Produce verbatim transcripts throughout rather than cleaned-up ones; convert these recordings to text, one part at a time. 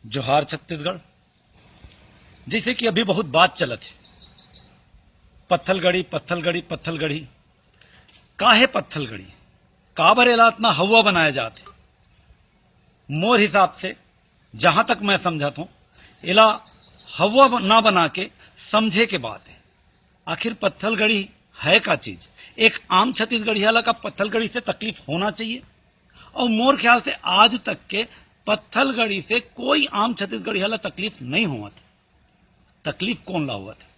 जोहार छत्तीसगढ़। जैसे कि अभी बहुत बात चलत हे, पत्थलगढ़ी, पत्थलगढ़ी, पत्थलगढ़ी। काहे पत्थलगढ़ी? काबर एला अतना हवा बनाया जात हे? मोर हिसाब से, जहां तक मैं समझत हूं, एला हवा ब-, ना बना के समझे के बात हे। आखिर पत्थलगढ़ी है का चीज? एक आम छत्तीसगढ़िया ला का पत्थलगढ़ी से तकलीफ होना चाहिए? और मोर ख्याल से आज तक के पत्थलगढ़ी से कोई आम छत्तीसगढ़िया ला तकलीफ नहीं होवत। तकलीफ कौन ला होवत हे?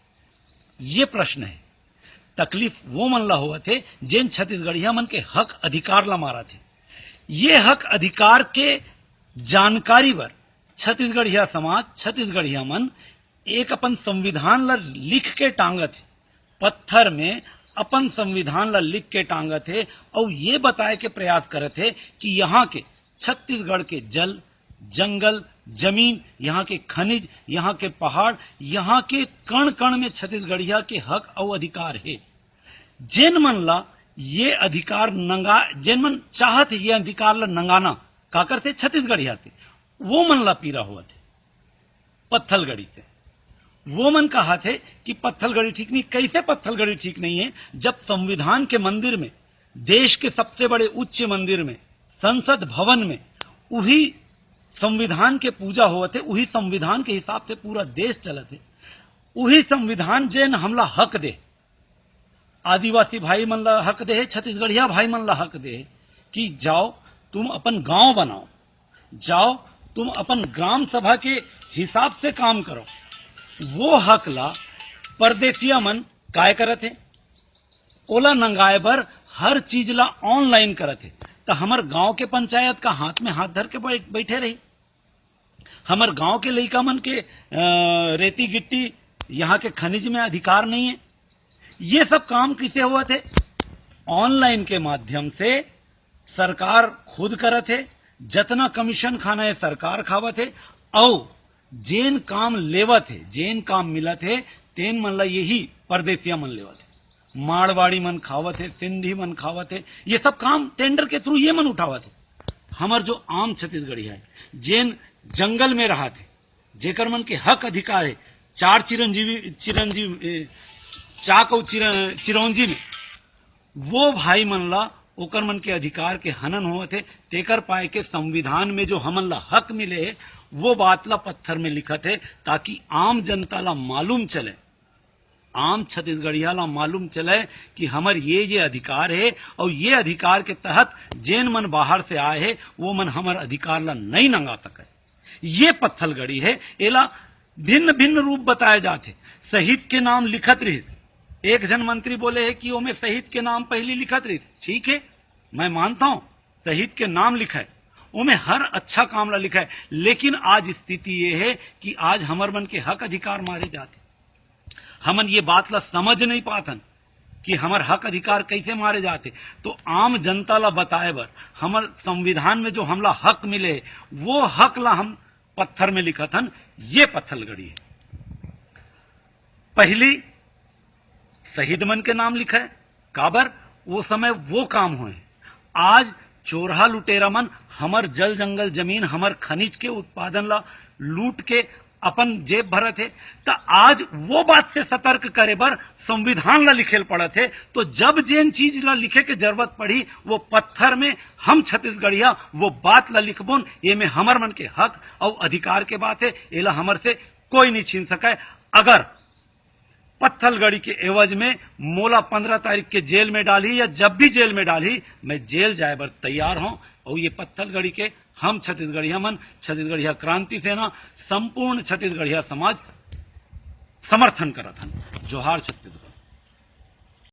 ये प्रश्न हे। तकलीफ वो मन ला होवत हे, जेन छत्तीसगढ़िया मन के हक अधिकार ला मारत हे। ये हक अधिकार के जानकारी बर छत्तीसगढ़िया समाज, छत्तीसगढ़िया मन एक अपन संविधान ला लिख के टांगत हे, पत्थर में अपन संविधान ला लिख के टांगत हे, और ये बताए के प्रयास करत हे कि यहाँ के छत्तीसगढ़ के जल, जंगल, जमीन, यहाँ के खनिज, यहाँ के पहाड़, यहाँ के कण कण में छत्तीसगढ़िया के हक अउ अधिकार हे। जेन मन ला ये अधिकार नंगा, जेन मन चाहत हे ये अधिकार ला नंगाना, काकर से? छत्तीसगढ़िया से। वो मन ला पीरा होवत हे पत्थलगढ़ी से। वो मन कहा थे कि पत्थलगढ़ी ठीक नहीं। कैसे पत्थलगढ़ी ठीक नहीं है, जब संविधान के मंदिर में, देश के सबसे बड़े उच्च मंदिर में, संसद भवन में उही संविधान के पूजा होवत हे, उही संविधान के हिसाब से पूरा देश चलत हे, उही संविधान जेन हमला हक दे, आदिवासी भाई मन ला हक दे हे, छत्तीसगढ़िया भाई मन ला हक दे हे कि जाओ, तुम अपन गांव बनाओ, जाओ, तुम अपन ग्राम सभा के हिसाब से काम करो। वो हक ला परदेसिया मन काय करत हे? ओला नंगाए बर हर चीज ला online करत हे, त हमर गांव के पंचायत का हाथ में हाथ धर के बैठ, बैठे रही? हमर गांव के लइका मन के, अ, रेती गिट्टी, यहाँ के खनिज में अधिकार नहीं है। ये सब काम किसे होवत हे? Online के माध्यम से सरकार खुद करत हे, जतना कमीशन खाना हे सरकार खावत हे, अउ जेन काम लेवत हे, जेन काम मिलत हे, तेन मन ला यही परदेसिया मन लेवत हे। मारवाड़ी मन खावत हे, सिंधी मन खावत हे, ये सब काम tender के through ये मन उठावत हे। हमर जो आम छत्तीसगढ़िया हे, जेन जंगल में रहत हे, जेकर मन के हक अधिकार हे, चार चिरंजीवी, चिरंजीवी, ए, चाक अउ चिर-, चिरौंजी में, वो भाई मन ला ओकर मन के अधिकार के हनन होवत हे, तेकर पाए के संविधान में जो हमन ला हक मिले हे, वो बात ला पत्थर में लिखत हे, ताकि आम जनता ला मालूम चले, आम छत्तीसगढ़िया ला मालूम चले कि हमर ये, ये अधिकार हे, और ये अधिकार के तहत जेन मन बाहर से आए हे, वो मन हमर अधिकार ला नहीं नंगा सके। ये पत्थलगढ़ी हे, एला भिन्न-भिन्न रूप बताए जात हे। शहीद के नाम लिखत रहिस, एक झन मंत्री बोले हे कि ओमे शहीद के नाम पहली लिखत रहिस, ठीक हे, मैं मानता हूं, शहीद के नाम लिखय, ओमे हर अच्छा काम ला लिखय, लेकिन आज स्थिति ये हे कि आज हमर मन के हक अधिकार मारे जात हे। हमन ये बात ला समझ नहीं पाथन कि हमर हक अधिकार कैसे मारे जात हे। तो आम जनता ला बताए बर हमर संविधान में जो हमला हक मिले हे, वो हक ला हम पत्थर में लिखत हन, ये पत्थलगढ़ी हे। पहली शहीद मन के नाम लिखय, काबर? वो समय वो काम होए। आज चोरहा लुटेरा मन हमर जल जंगल जमीन, हमर खनिज के उत्पादन ला लूट के अपन जेब भरत हे, त आज वो बात से सतर्क करे बर संविधान ला लिखे ल पड़त हे। तो जब जेन चीज ला लिखे के जरूरत पड़ही, वो पत्थर में हम छत्तीसगढ़िया वो बात ला लिखबोन, ये में हमर मन के हक अउ अधिकार के बात हे, एला हमर से कोई नहीं छीन सके। अगर पत्थलगढ़ी के एवज में मोला पंद्रह तारीख के जेल में डालही या जब भी जेल में डालही, मैं जेल जाए बर तैयार हूं। और ये पत्थलगढ़ी के हम छत्तीसगढ़िया मन, छत्तीसगढ़िया क्रांति सेना, संपूर्ण छत्तीसगढ़िया समाज समर्थन करत हन। जोहार छत्तीसगढ़।